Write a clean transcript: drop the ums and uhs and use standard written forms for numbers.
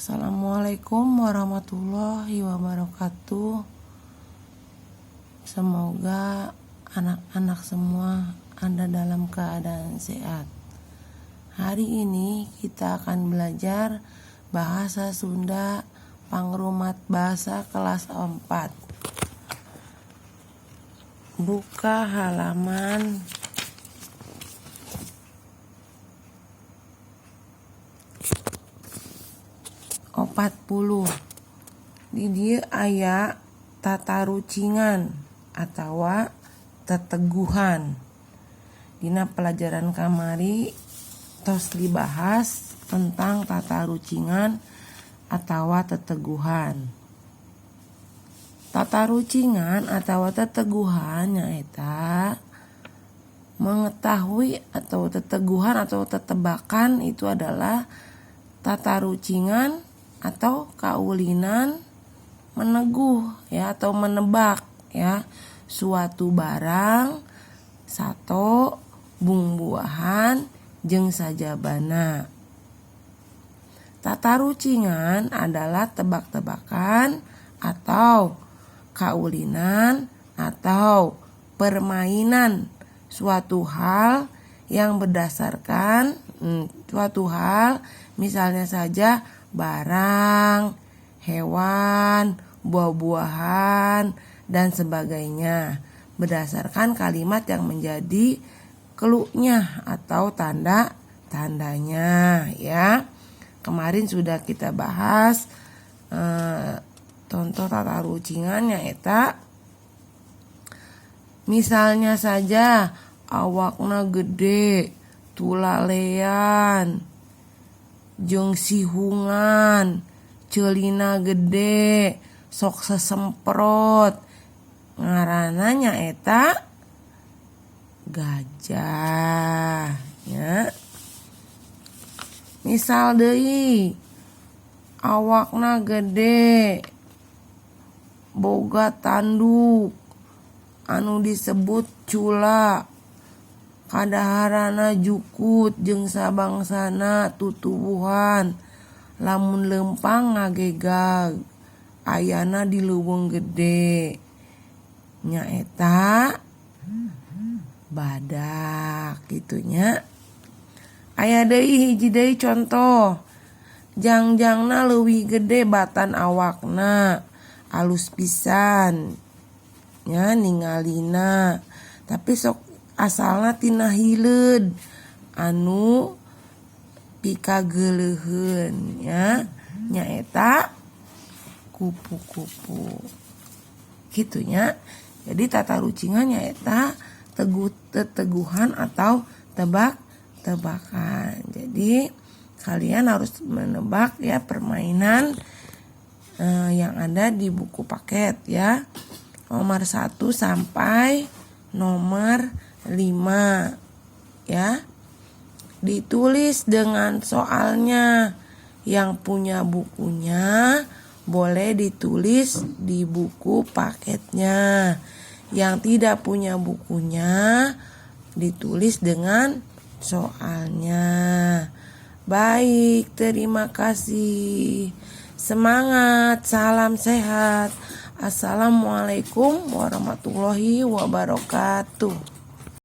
Assalamualaikum warahmatullahi wabarakatuh. Semoga anak-anak semua ada dalam keadaan sehat. Hari ini kita akan belajar bahasa Sunda Pangrumat Bahasa kelas 4. Buka halaman 40. Di dieu aya tatarucingan atawa teteguhan. Dina pelajaran kamari tos dibahas tentang tatarucingan atawa teteguhan. Tatarucingan atawa teteguhan nyaeta mengetahui atau teteguhan atau tetebakan itu adalah tatarucingan atau kaulinan meneguh ya, atau menebak ya, suatu barang, sato, bungbuahan, jeung sajabana. Tatarucingan adalah tebak-tebakan atau kaulinan atau permainan suatu hal yang berdasarkan suatu hal, misalnya saja barang, hewan, buah-buahan, dan sebagainya, berdasarkan kalimat yang menjadi clue-nya atau tanda tandanya ya. Kemarin sudah kita bahas contoh tatarucingan eta misalnya saja awakna gede, tulalean, jeung sihungan, ceulina gede, sok sesemprot, ngaranna nyaeta gajah ya. Misal deui, awakna gede, boga tanduk anu disebut cula, kadaharana jukut jeung sabangsana tutuwuhan, lamun leumpang ngagegag, ayana di leuweung gede, nyaeta badak kitu nya. Aya deui, hiji deui contoh, jangjangna leuwih gede batan awakna, alus pisan nya ningalina, tapi sok asalna tina hileud anu pikageuleuheun nya, nyaeta kupu-kupu kitu nya. Jadi tatarucingan nyaeta teguh teteguhan atau tebak-tebakan. Jadi kalian harus menebak ya permainan yang ada di buku paket ya, nomor 1 sampai nomor 5 ya, ditulis dengan soalnya. Yang punya bukunya boleh ditulis di buku paketnya, yang tidak punya bukunya ditulis dengan soalnya. Baik, terima kasih. Semangat, salam sehat. Assalamualaikum warahmatullahi wabarakatuh.